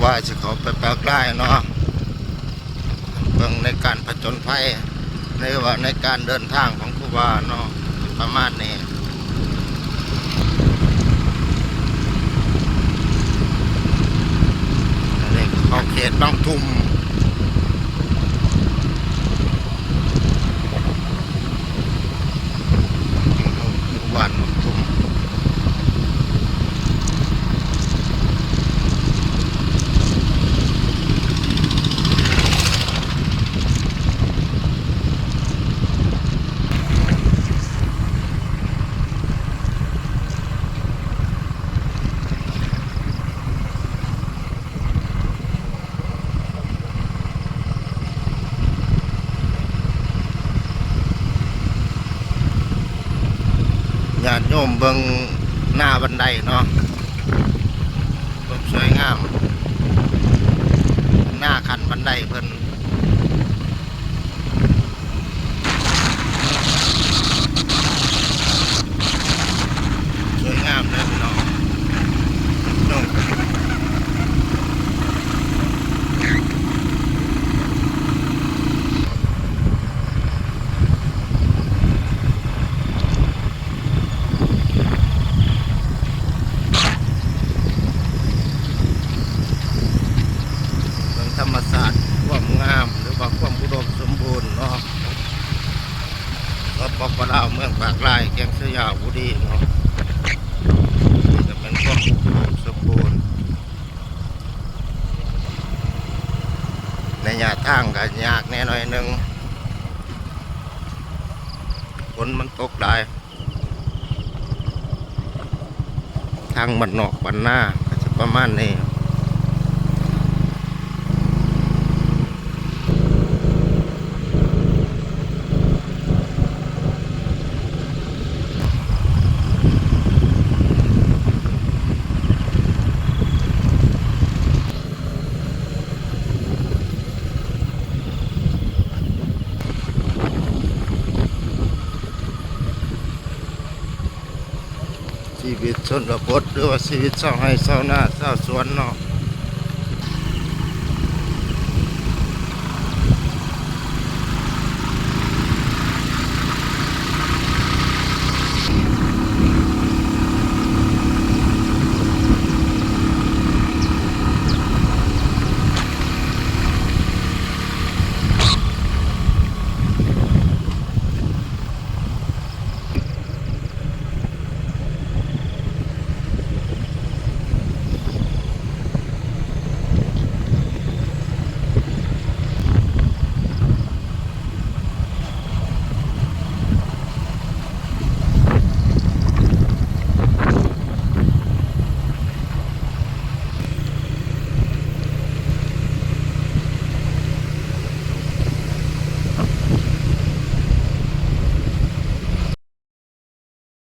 ວ່າຊິເຂົ້າໄປປາກລາຍເນາະ ເບິ່ງໃນການຜະຈົນໄພ ຫຼືວ່າໃນການເດີນທາງຂອງຄູບາເນາະ ປະມານນີ້. ອັນນີ້ເຂົ້າເຂດບາງທຸ່ມ ບ້ານບາງທຸ່ມ. ຍາດໂຍມເບິ່ງນາບັນໄດເນາະ ຄວາມສວຍງາມ ນາຂັ້ນບັນໄດເພິ່ນ. ສວຍງາມເດີພີ່ນ້ອງ ເບິ່ງທຳມະຊາດ ຄວາມງາມ ຫຼືວ່າຄວາມອຸດົມສົມບູນເນາະ ສປປ ລາວ ເມືອງປາກລາຍ ແຂວງໄຊຍະບູລີເນາະ ນີ້ກະແມ່ນຄວາມອຸດົມສົມບູນ. ໄລຍະທາງກະຍາກແດ່ໜ້ອຍໜຶ່ງ ຝົນມັນຕົກຫຼາຍ. ທາງບ້ານນອກບ້ານນາກະຈະປະມານນີ້. ຊີວິດຊົນນະບົດ ຫຼືວ່າຊີວິດຊາວໄຮ່ຊາວນາຊາວສວນເນາະ.